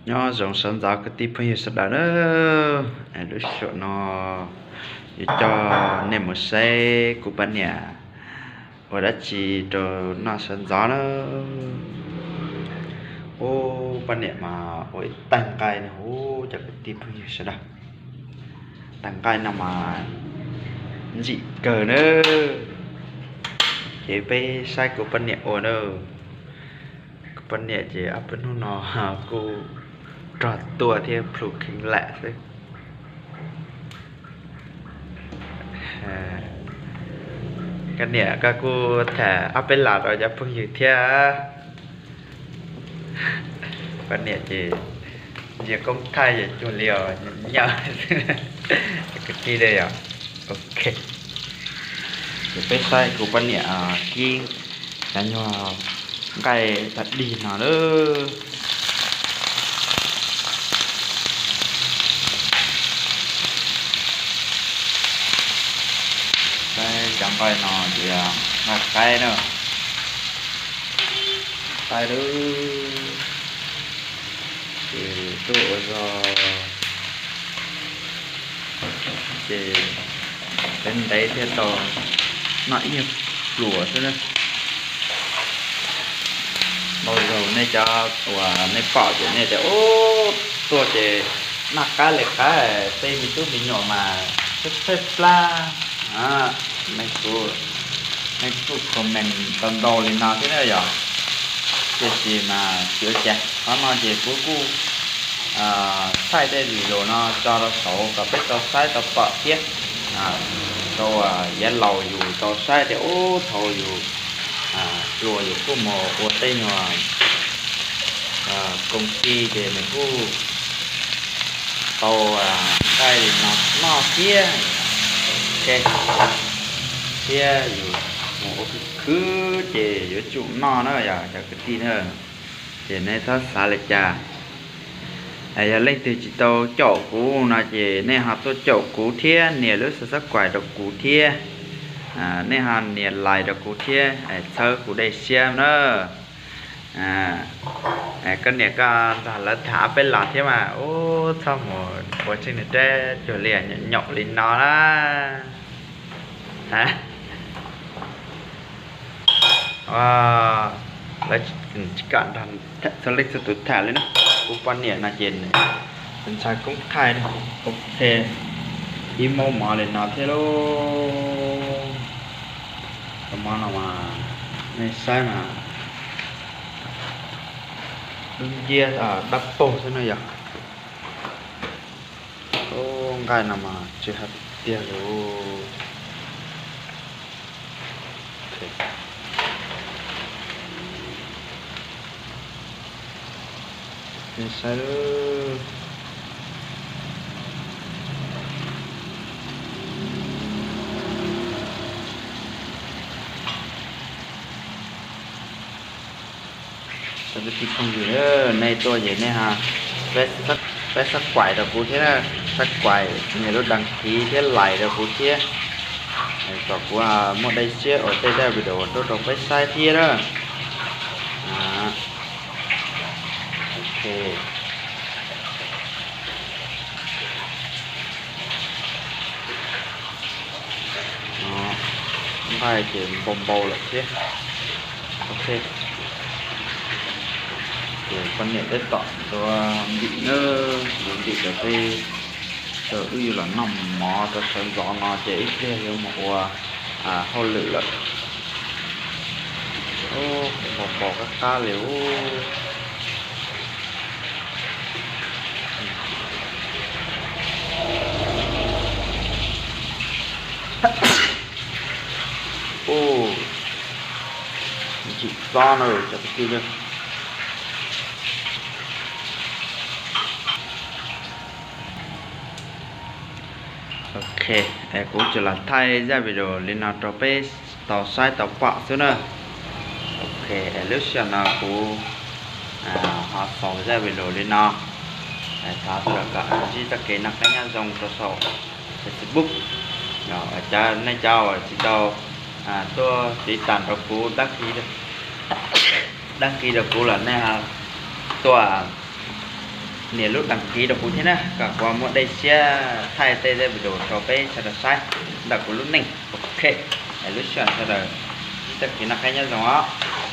Nyob zoo sawv ntxov kwv tij phooj ywg sawv daws na, lub sij hawm no yuav coj nej mus saib kuv poj niam ua dab tsi rau noj sawv ntxov na. Ub, poj niam mas ua ib tag nqaij no, ub, cov kwv tij phooj ywg sawv daws. Tag nqaij no mas ntsim kawg na. Ces peb saib kuv poj niam ua na. Kuv poj niam ces ob peb hnub no kuj rog tuaj thiab plhus kheev lam xwb. Koj niam, koj kuj tham ob peb los rau cov phooj ywg thiab. Poj niam ces ntsia koob thaij yam cuag li os, nyaum xwb, kwv tij da yom. Ok, ces peb saib kuv poj niam kib cov nyuag nqaij tag dig no na. Saib cov nqaij no ces nqaij qaib na. Qaib lawm. Ces tuaj ua zog ces ntev ntev thiaj tau noj ib pluas xwb na. Ntau zaus nej cov uas nej pom ces nej tias, ub, tuaj ces noj qab li qab, tej me tub me nyuam mas txhawj txhawj plab. Nej kuj, nej kuj comment tau ntau li no thiab na yom. Tiam sis mas tsis ua cas, qhov no ces kuv kuj thaij tej video no tso rau saud kom peb tau saib tau pom thiab, rau yav laus yus tau saib tias ub thaum yus hluas yus kuj mus ua tej nyuag koom ti ces nws kuj tau nqaij li no noj thiab. Ok, thiab yus mus ua khwv khwv ces yuav tsum noj na yom cov kwv tij na. Ces nej txhob xav li cas. Yog leej twg tsis tau caum kuv no ces nej ho tuaj caum kuv thiab nias lub subscribe rau kuv thiab, nej ho nias like rau kuv thiab, txhawb kuv dej siab na. Koj niam, koj nrog lawv tham peb los thiab mas, ub, txhob mus ua tseeb neeg dab cuag li nyaum nyaum li no na. Lawv tsis kam nrog txhua leej txhua tus tham li na. Kuv poj niam no ces ntshai koob thaij. Ok, ib maub mov li no thiab lauj. Cov mov no mas nej saib mas dub nciab dab paug xwb na yom. Nqaij no mas tsw hais tiag li. Nej saib, cov kwv tij phooj ywg, nej tuaj ces nej ho pab subscribe rau kuv thiab, subscribe nias lub đăng ký thiab like rau kuv thiab, kom kuv muaj dej siab ua tej daim video tuaj rau peb saib thiab na. Ok. Nqaij ces npau npau lawm thiab. Ok, ces poj niam tab tom tuav ntim na, tuav ntim rau peb, rau wb yuav los noj mov rau sawv ntxov no ces ib pliag yuav mus ua hauj lwm lawm. Npau npau qab qab li ub. Ub, ntsim txob na cov kwv tij. Ok, kuv tsuas los thaij zaj video li no rau peb tau saib tau pom xwb na. Ok, lub sij hawm no kuv ho xaus zaj video li no. Thov sawv daws kom ntsib txoj kev noj qab nyob zoo rau saum Facebook. Cov nej cov uas tsis tau tuaj tiv tas rau kuv, đăng ký rau kuv lawm nej ho tuaj Nias lub đăng ký rau kuv thiab na, kom kuv muaj dej siab thaij tej video rau peb sawv daws saib ntawm kuv lub neej. Ok, lub sij hawm sawv daws, ib tag kis noj qab nyob zoo os.